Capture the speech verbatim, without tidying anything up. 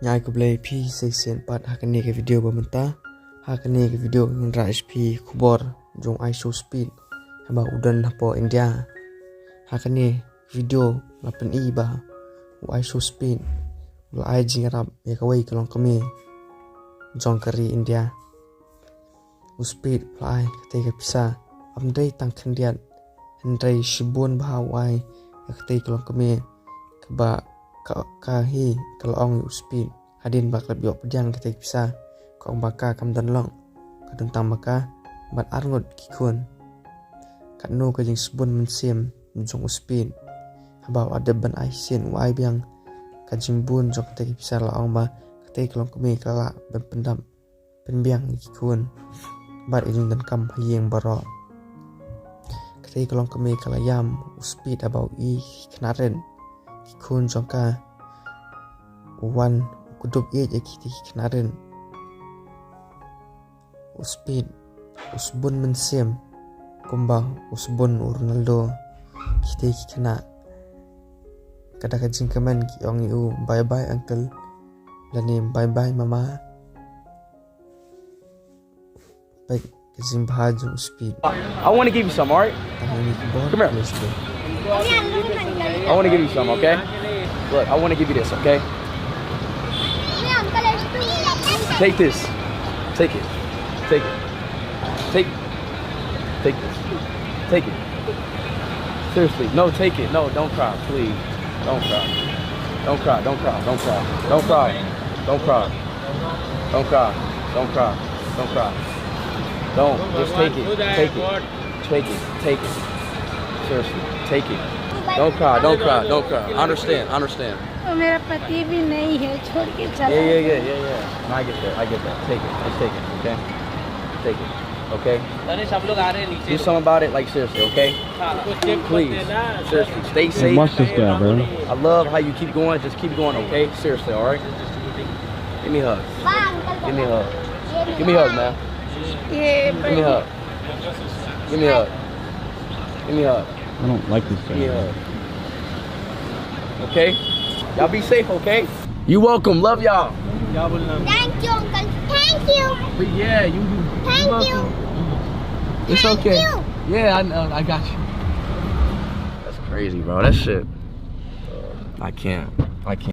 Nga ai khublei phi sa shisien pat ha kane ka video ba mynta. Ha kane ka video ngan rah ïa phi khubor jong u Ice Speed haba u don hapoh India. Ha kane ka video la pyni ba u Ice Speed u la ai jingïarap ïa kawei ka longkmie jong ka ri India. U Speed u la ai katei ka pisa, ym dei tang khyndiat, hynrei shibun bha u ai ïa katei ka longkmie. Kaba ka, ka hi ka la ong ïa u Speed hadien ba ka la ïoh pdiang katei ka pisa, ka ong ba ka kam don lok, ka don tang ba ka bad arngut ki khun. Katno ka jingsbun mynsiem jong u Speed. Haba u la dep ban ai shisien, u ai biang ka jingbun jong katei ka pisa, la ong ba katei ka longkmie ka lah ban pyndap pynbiang ïa ki khun bad ïa ki jingdonkam ha ïing baroh. Katei ka longkmie ka la ïam u Speed haba u i ki khynnah rit, ki khun jong ka. U wan u kdup ïeit ïa kitei ki khynnah rit. U Speed u sbun mynsiem kumba u sbun u Ronaldo kitei ki khynnah. Ka da ka jingkmen ki ong ïa u, "Bye bye uncle," lane "Bye bye mama." Peit ka jingbha jong u Speed. I want to give you some, all right? Tang hangne ki bor. Come here. Let's go. I want to give you some, okay? Look, I want to give you this, okay? Take this. Take it. Take it. Take, take this. Take it. Seriously, no, take it. No, don't cry, please. Don't cry. Don't cry. Don't cry. Don't cry. Don't cry. Don't cry. Don't cry. Don't cry. Don't cry. Don't. Just take it. Take it. Take it. Take it. Seriously, take it. Don't cry. Don't cry. Don't cry. I understand. I understand. तो मेरा पति भी नहीं है, छोड़ के चला Yeah, yeah, गया। yeah, yeah, yeah. No, I get that. I get that. Take it. Just take it. Okay. Take it. Okay. अरे सब लोग आ रहे हैं नीचे। Do something about it, like, seriously, okay? हाँ, तो चेक Please. Seriously. Stay safe. Watch this guy, bro. I love how you keep going. Just keep going, okay? Seriously, all right? Give me a hug. Give me a hug. Give me a hug, man. ये Give me a hug. Give me a hug. Give me a hug. I don't like this Give me a guy. hug. Okay? Y'all be safe, okay? You welcome. Love y'all. थैंक यू अंकल, थैंक यू। But yeah, you. you Thank welcome. you. It's Thank okay. you. Yeah, I, uh, I got you. That's crazy, bro. That shit. I can't. I can't.